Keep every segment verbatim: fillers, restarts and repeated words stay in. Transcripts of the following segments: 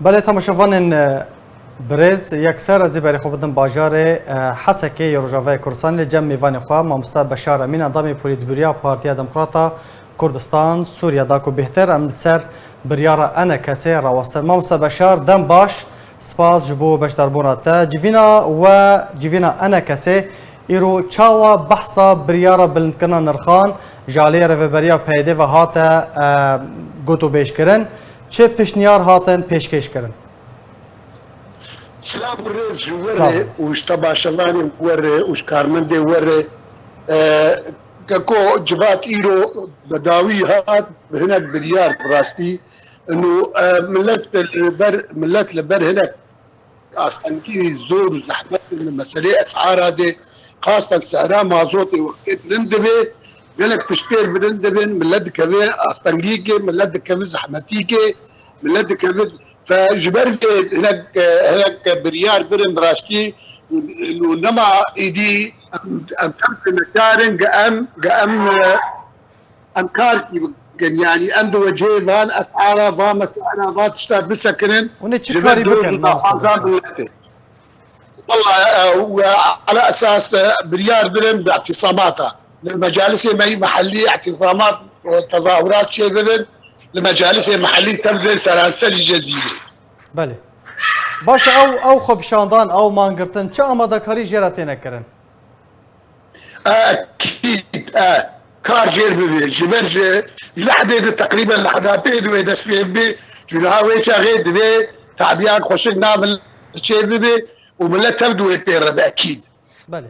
Belê temaşevanên, e, birêz, yekser ez ê berê xwe bidim bajarê, e, Hesekê yê Rojavayê Kurdistanê li cem mêvanê xwe, mamoste Beşar Emîn, endamê Polîtbûroya Partiya Demokrata Kurdistan Sûriye da ku bêhtir em li ser biryara E N K S'ê rawestin. Mamoste Beşar, dem baş, spas ji bo beşdarbûna te. Civîna we, civîna E N K S'ê îro çawa behsa biryara bilindkirina nirxan ji aliyê Rêveberiya P Y D ve hate, e, gotûbêjkirin? Çi piştniyar hatin pêşkêş kirin? Silav û rêz ji we re û ji temaşevanê we re û ji karmendê we re. E, Keko Civat, îro bi dawî hat bi hinek biryar, bi rastî. Û, e, millet li ber, millet li ber hinek astengî, zor û zehmet li meselê esara de, xastan sehra mazotê wextê bilind dibe, gelek tişt pêr bilind dibin, millet dikeve astengîkê, millet dikeve zehmetîkê, millet dikeve Fe ji ber vê hinek, hinek biryar birin, bi rastî û nema êdî em, em tev tênekarin, ge em, ge em, em kar kî bikin. Yanî em diwecihê van esara, va mesela, va tişta bisekinin. Hûn ê çi ji ber karî doz bikin, û mamoste daxwazan Beşar? Miletê. Wela, e, we ala esas, e, biryar birin bi îtîsamata. Li mecalisê me yî mehellî îtîsamat û tezahurat çêbibin, li mecalisê mehellî tev de seranserî Cezîrê. Belê. Baş e, ew, ew xwepişandan, ew mangirtin, çi amadekarî jê re têne kirin? Ekîd, e, kar jêr bibe. Ji ber ji lehdê de teqrîben lehda pê divê dest pê bibe. Ji niha wê çaxê divê tabiyan xweşik namil çê bibe û millet tev di wê pê re be, ekîd. Belê.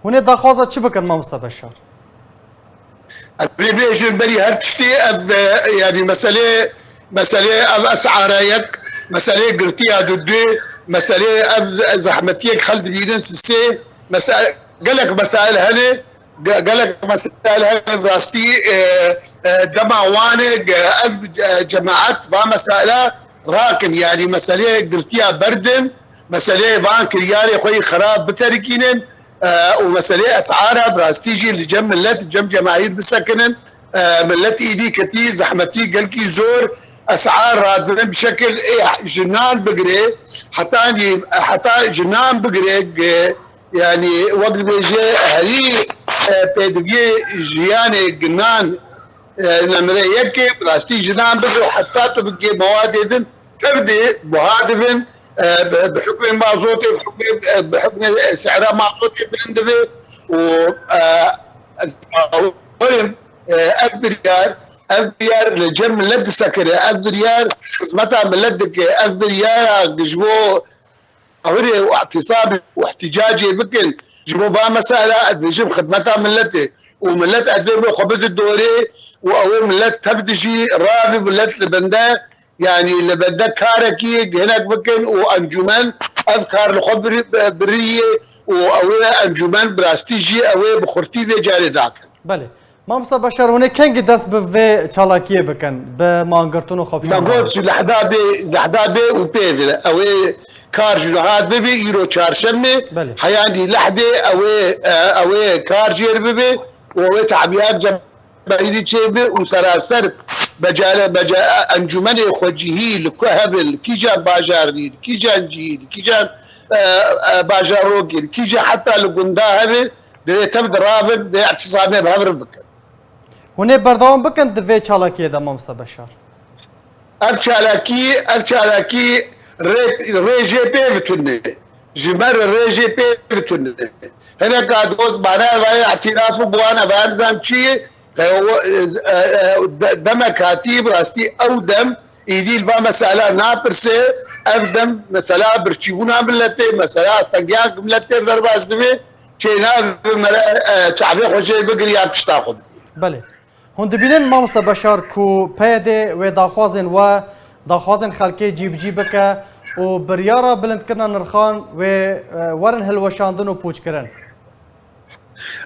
Hûn ê daxwaza çi bikin, mamoste Beşar? Ez vê bêjim, berî her tiştê ev, e, yanî meselê, meselê ev esara yek, meselê girtiya du, du, meselê ev zehmetiyek xel dibînin sisê, mese-, gelek mesail hene, ge-, gelek mesail hene rastî, e, e, dema wan e, ge-, ev, e, cemaet va mesaila rakin, yanî meselê girtiya berdin, meseleyê van kiryarê xwe yî xirab biterikînin, e, û meseleyê esara bi rastî jî li cem millet, cem cemahîr bisekinin. E, millet îdî ketî zehmetî gelkî zor, esar radin bi şekil ê ji nan bigire, heta, heta ji nan bigire, e, yanî wek dibêje herî, e, pêdiviyê jiyanê ginan, e, nemre yekê, bi rastî ji nan bigire, heta tu bigê mewadê din, tev dê buha dibin, e, bi, bi hukmê mazotê, bi hukmê, e, bi hukmê sehra mazotê bilind dibe û, e, bawerim, e, ev biryar, ev biryar li cem millet disekire, ev biryar xizmeta millet dike, ev biryara ji bo awirê û ihtisabê û ihticacê bikin, ji bo va mesela ez dibêjim xidmeta milletê û millet ez dê xwe bide dorê û ew ê millet tev dijî ravê millet li bende, yanî li bende karekî hinek bikin û encûmen ev kar li xwe bir-, biriyê û ew ê encûmen bi rastî jî ew ê bi xurtî vê carê dakin. Belê. Mamosta Beşar, hûn ê kengî dest bi vê çalakiyê bikin, bi mangirtin û xwe Me got ji lehda bê, lehda bê û pê ve. Ew ê kar ji niha bibe, îro çarşemê, Belê. Heyandî lehdê ew ê, e, ew ê kar jêr bibe û ew ê tebiyan cemaîrî çêbe û seraser becare, beca-, encûmenê xwecihî li ku hebin, li kîjan bajarî, li kîjan cihî, li kîjan, e, e, bajarokê, li kîjan heta li gunda hebe, divê tev dirabin, divê îtîsamê bi hev re bikin. Hûn ê berdewam bikin di vê çalakiyê de, mamosta Beşar? Ev çalakî, ev çalakî rê, rê jê pê vitune. Ji me re rê jê pê vitune. Hineka doz bana vayê îtîrafî bi wan, ev nizam çi ye? Ew, e, e, de-, demek hatî, bi rastî ew dem êdî li va mesela napirse, ev dem mesela birçîbûna milletê, mesela astengiya milletê derbas dibe, çênabe mere, e, çavê xwe jê bigir ya pişta xwe bigir. Belê. Hûn dibînin, mamoste Beşar, ku P Y D wê daxwazên we, daxwazên xelkê cîbicî bike û biryara bilindkirina nirxan wê, e, werin hilweşandin û pûçkirin?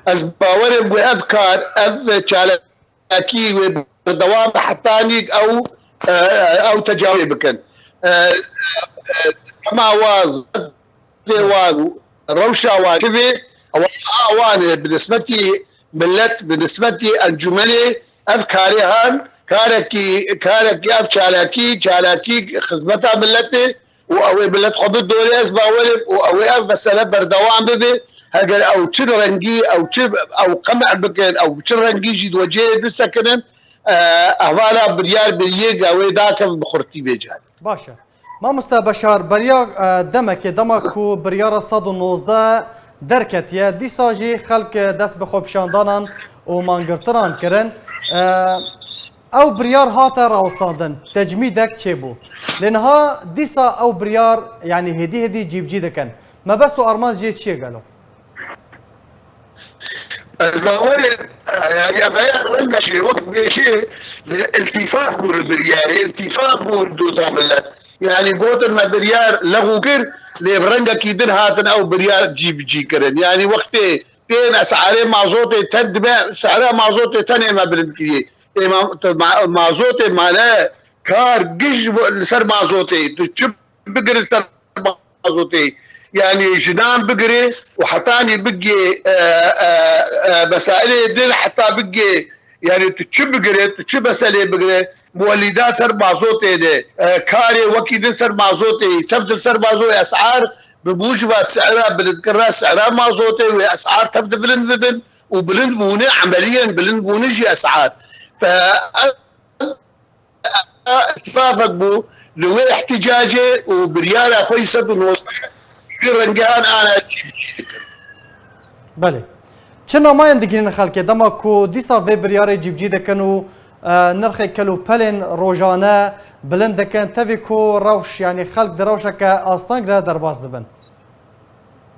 Ez bawerim ku ev kar, ev çalakî wê berdewam be heta nîk ew, e, ew tecawê bikin. E, e, e, dema wa zê wan û rewşa wan çi be, ew a wan e bi nisbetî millet, bi nisbetî encûmenê ev karê han Karekî, karekî ev çalakî, çalakî xizmeta miletê û ew ê milet xwe bidore, ez bawerim û ew ê ev mesele berdewam bibe. Heger ew çi rengî, ew çi, ew qemeh bikin, ew bi çi rengî jî di wecihê bisekinin, e, ehvala biryar biriyê ge wê dakev bi xurtî vê carê. Baş e. Mamoste Beşar, beriya, e, demekê, dema ku biryara sed û nozdeh derketiye, dîsa jî xelk, e, dest bi xwepişandanan û mangirtinan kirin. E, ew biryar hate rawestandin, tecmîdek çêbû. Lê niha dîsa ew biryar, yanî hêdî hêdî cîbicî dikin. Mebest û armanc jê çi ye gelo? Ez bawer im, yanî, ev heya reng e jî, wek vê jî, li iltîfaq bû li biryarê, iltîfaq bû li doza milet. Yanî, gotin me biryar lexû kir, lê bi rengekî din hatin ew biryar cî bi cî kirin. Yanî, wextê tên esarê mazotê ten dibe, sehra mazotê tenê me bilind kiriye. Ê ma-, tu ma-, mazotê mane kar giş bo-, li ser mazotê. Tu çi bigire ser mazotê. Yanî jinan bigire û hetanî bigê, e, e, e, mesailê din heta bigê, yanî tu çi bigire, tu çi meselê bigire, muwelîda ser mazotê de, e, karê wekî din ser mazotê, tev din ser mazotê, esar bi muciba sehra bilindkirina sehra mazotê wê esar tev di bilind bibin û bilind bûne emeliyen bilind bûne jî esar. Fe, ittifaqek bû li wê ihticacê û biryara xwe yî sed û nozdeh wî rengehan ana cî bi cî dikin. Belê. Çi namayên digihînin xelkê dema ku dîsa vê biryarê cîbicî dikin û, e, nirxê kel û pelên rojane bilind dikin, tevî ku rewş, yanî xelk di rewşeke asteng re derbas dibin?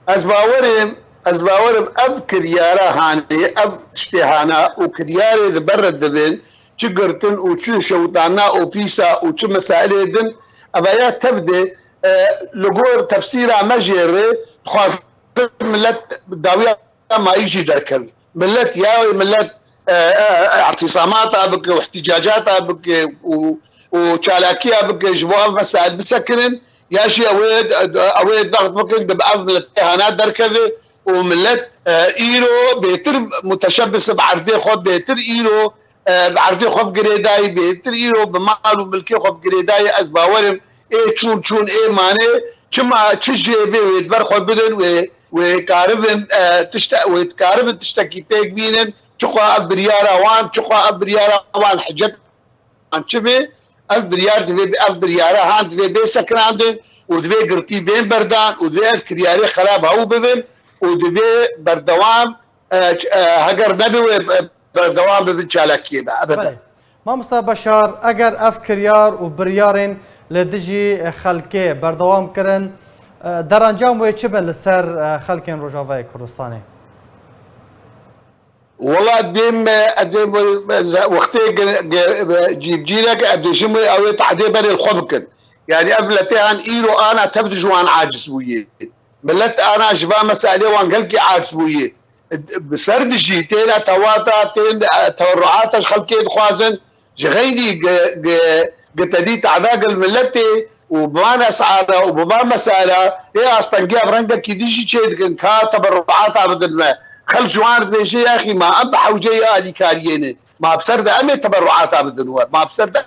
Ez bawer im, ez bawer im ev kiryara hanê, ev tiştê hana û kiryarê li ber re dibin, çi girtin û çi şewitana ofîsa û çi mesailê din, ev ya tev de, e, li gor tefsîra me jê re dixwazin milet dawiya mayî jî derkevin. Milet ya wê milet, e, e, e, îtisamata bike û ihticacata bike û, û çalakiya bike ji bo ev mesail bisekinin, ya jî ew ê, ew ê daxt bikin, di ev miletê hana derkeve û milet, e, îro bêtir muteşebbis bi erdê xwe, bêtir îro, e, bi erdê xwe girêdayî, bêtir îro bi mal û milkê xwe girêdayî, ez bawer im ê çûn çûn ê mane, çima çi jê bê wê di ber xwe bidin, wê, wê karibin, e, tişte, wê dikaribin tiştekî pêk bînin, çiqo ev biryara wan, çiqo ev biryara wan hicet an çi bê, ev biryar divê, ev biryara han divê bê sekinandin û divê girtî bên berdan û divê ev kiryarê xerab hew bibin û divê berdewam, e, ç-, e, heger nebe wê, e, berdewam bibin çalakiyê be. Ebede. Belê. Mamosta Beşar, eger ev kiryar û biryarên li dijî xelkê berdewam kirin, e, derencam wê çi bin li ser, e, xelkên Rojavayê Kurdistanê? Wela dêm, e, dêm, e, wextê ge-, ge-, cîbcînek, e, dêşim wê ew ê tehdê berê li xwe bikin. Yanî ev miletê han îro ana tev di ji wan aciz bûye. Milet ana ji van meselê wan gelkî aciz bûye. Bi ser dijî têne tewata, tên, e, tewerruata ji xelkê dixwazin. Ji xeynî gi, gi, gi tedî tehda gel miletê û bi van esara û bi van mesela ê astengiya bi rengekî din jî çê dikin ka teberruata bidin me. Xelk ji wan re dibêje, yaxî ma em bi hewceyê alîkariyê ne. Ma bi ser de em ê teberruata bidin we. Ma bi ser de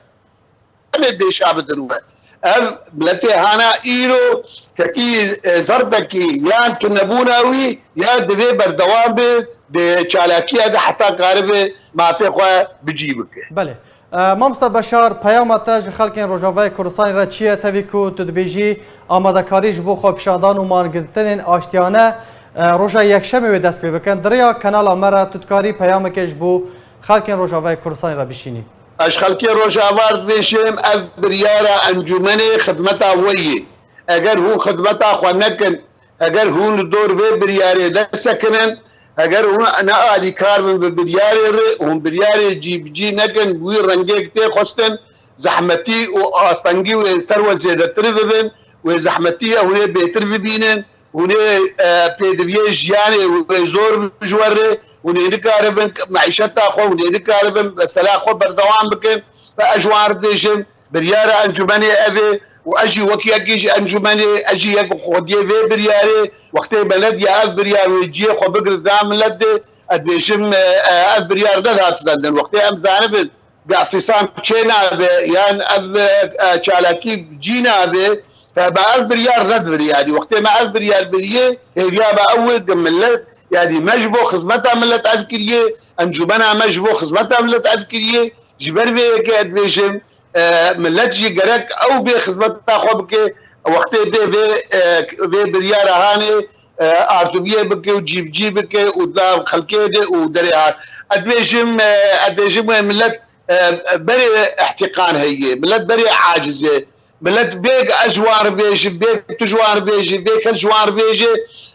em ê bêşa bidin we. Ev miletê hana îro ketî, e, zerbekî yan tunebûna wî ya divê berdewam be di çalakiya de heta karibe mafê xwe bi cî bike. Belê. E, Mamosta Beşar, peyama te ji xelkên Rojavayê Kurdistanê re çi ye? Tevî ku tu dibêjî amadekarî ji bo xwepişandan û mangirtinên aştiyane, e, roja Yekşemê wê dest pê bikin. Di rêya kanala me re tu dikarî peyamekê ji bo xelkên Rojavayê Kurdistanê re bişînî? Ez ji xelkê Rojava re dibêjim, ev biryara encûmenê xidmeta we ye. Eger hûn xidmeta xwe nekin, eger hûn li dor vê biryarê nesekinin, eger hûn ne alîkar bin bi biryarê re, hûn biryarê cî bi cî nekin, bi wî rengê tê xwestin, zehmetî û astengî wê ser we zêdetir bibin, wê zehmetî hûn ê bêtir bibînin. Hûn ê, e, pêdiviyê jiyanê wê zor bi ji we re, hûn ê nikaribin meîşeta xwe, hûn ê nikaribin mesela xwe berdewam bikin. Ve ez ji wan re dibêjim, biryara encûmenê ev e û ez jî wek yekî ji encûmenê, ez jî yek xwediyê vê biryarê, wextê me nediya ev biryar wê cihê xwe bigire da milet de, ez dibêjim, e, e, ev biryar nedihat stendin. Wextê em zanibin, îtisam çê nabe, yan ev, e, çalakî cî nabe, e, me ev biryar red vir, yanî wextê me ev biryar biriye, hêviya me ew e, millet, yanî me ji bo xizmeta millet ev kiriye, encûmena me ji bo xizmeta millet ev kiriye, ji ber vê yekê ez dibêjim, e, millet jî gerek ew bê xizmeta xwe bike, wextê dê vê, e, vê biryara hanê, e, artubiyê bike û cîbicî bike û da xelkê de û derê hat. Ez dibêjim, e, ez dibêjim wê millet, e, berê îhtîqan heye, millet berê aciz e. Millet bêg ez ji wan re bêjim, bêg tu ji wan re bêjî, bêg kes ji wan re bêje,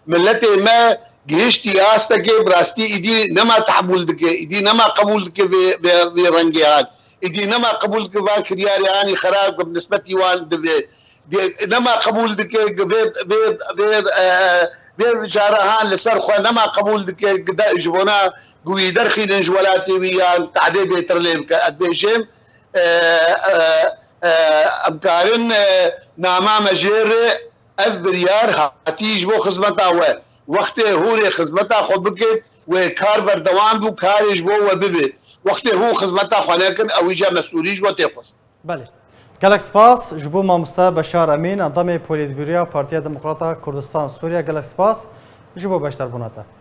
milletê me gihiştî astekê bi rastî îdî nema tehmûl dike, îdî nema qebûl dike vê, vê, vê rengê han. Îdî nema qebûl dike van kiryarê hanî xerab ke bi nisbetî wan divê. Dê-, nema qebûl dike ke vê, vê, vê, e, vê cara han li ser xwe nema qebûl dike ke de, ji bona ku wî derxînin ji welatê wî yan tehdê bêtir lê bike. Ez dibêjim, e, e, e, em karin, e, nama me jê re ev biryar hatî ji bo xizmeta we. Wextê hûn ê xizmeta xwe bikin, wê kar berdewam bû, karê ji bo we bibe. Wextê hûn xizmeta xwe nekin, ew îca mesûlî ji we tê xwest. Belê. Gelek spas ji bo mamoste Beşar Emîn, endamê Polîtbûroya Partiya Demokrata Kurdistan Sûriye. Gelek spas ji bo beşdarbûna te.